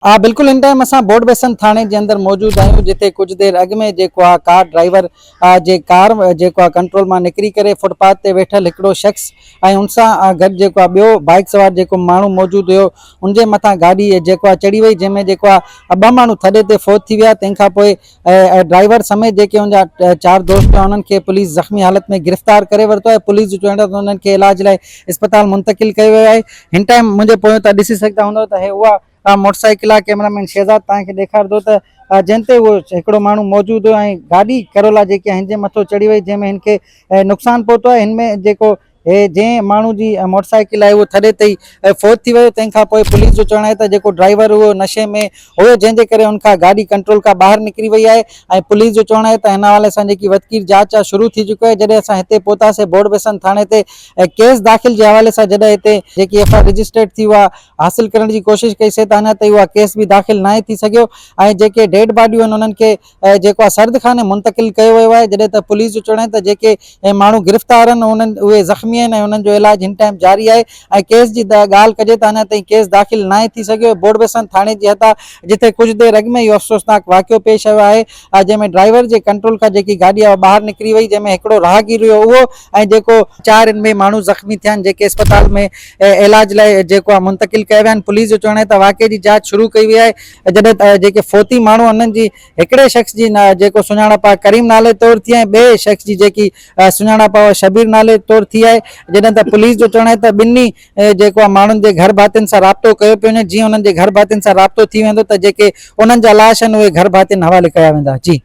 ها بلڪل هن ٽائيم اسان بورڊ بيسن ٿاڻي جي اندر موجود آهيون جتي ڪجهه دير اڳ ۾ جيڪو آ ڪار ڊرائيور جي ڪار جيڪو آ ڪنٽرول مان نڪري ڪري فٽ پاٿ تي ويٺل هڪڙو شخص ۽ ان سان گڏ جيڪو آ ٻيو بائيڪ سوار جيڪو ماڻهو موجود هيو ان جي مٿان گاڏي جيڪو آ چڙهي وئي جنهن ۾ جيڪو آ ٻه ماڻهو ٿڏي تي فوت ٿي ويا تنهن کان پوء ڊرائيور سميت جيڪي ان جا چار دوست هيا انهن کي پوليس زخمي حالت ۾ گرفتار ڪري ورتو آهي پوليس جو چوڻ آهي ته انهن کي علاج لاء اسپتال منتقل ڪيو ويو آهي هن ٽائيم منهنجي پويان تان ڏسي سگهندا هوندو ته هي اها موٽر سائيڪل آهي ڪيمرا مين شهزاد توهان کي ڏيکارندو ته جنهن تي اهو هڪڙو ماڻهو موجود هيو ۽ گاڏي ڪرولا جيڪي هن جي مٿو چڙهي وئي جنهن ۾ هن کي نقصان پهتو آهي هن ۾ جيڪو هي جنهن ماڻهو جي موٽر سائيڪل آهي اهو ٿڏي تي ئي فوت ٿي ويو تنهن کان پوء پوليس جو چوڻ آهي ته جيڪو ڊرائيور اهو نشي ۾ هيو جنهن جي ڪري ان کان گاڏي ڪنٽرول کان ٻاهر نڪري وئي آهي ۽ پوليس جو چوڻ آهي ته هن حوالي سان جيڪي وڌڪير جاچ آهي شروع ٿي چڪي آهي جڏهن اسان هتي پهتاسين بورڊ بيسن ٿاڻي تي ڪيس داخل جي حوالي سان جڏهن هتي جيڪي ايف I R registered ٿي اها حاصل ڪرڻ جي ڪوشش ڪئي سي ته اڃا تائين اها ڪيس به داخل ناهي ٿي سگهيو ۽ جيڪي ڊيڊ باڊيون آهن انهن کي جيڪو آهي سرد خاني منتقل ڪيو ويو آهي جڏهن ته پوليس جو چوڻ آهي ته جيڪي ماڻهو گرفتار آهن انهن اهي زخمي آهن ۽ انهن جو علاج هن ٽائيم جاري آهي ۽ ڪيس جي ڳالهه ڪجي ته اڃا تائين ڪيس داخل ناهي ٿي سگهيو بورڊ بيسن ٿاڻي جي حد جتي ڪجهه دير اڳ ۾ اهو افسوسناڪ واقعو پيش آيو آهي جنهن ۾ ڊرائيور جي ڪنٽرول کان جيڪي گاڏي آهي ٻاهر نڪري وئي جنهن ۾ هڪڙو راهگير هيو اهو ۽ جيڪو چار ان ۾ ماڻهو زخمي ٿيا آهن جيڪي اسپتال ۾ علاج لاء جيڪو آهي منتقل ڪيا ويا آهن پوليس جو چوڻ آهي ته واقعي جي جاچ شروع ڪئي وئي آهي جڏهن ته جيڪي فوتي ماڻهو انهن جي هڪڙي شخص جي جيڪو سڃاڻپ آهي ڪريم نالي طور ٿي ۽ ٻئي شخص جي جيڪي سڃاڻپ آهي اها شبير نالي طور ٿي آهي جڏهن ته پوليس جو چوڻ آهي ته ٻنهي جيڪو آهي ماڻهن جي گهر ڀاتين سان رابطو ڪيو پيو وڃي جيئن انهن جي گهر ڀاتين سان رابطو ٿي ويندو ته جيڪي انهن جا لاش آهن اهي گهر ڀاتين حوالي ڪيا ويندا جي.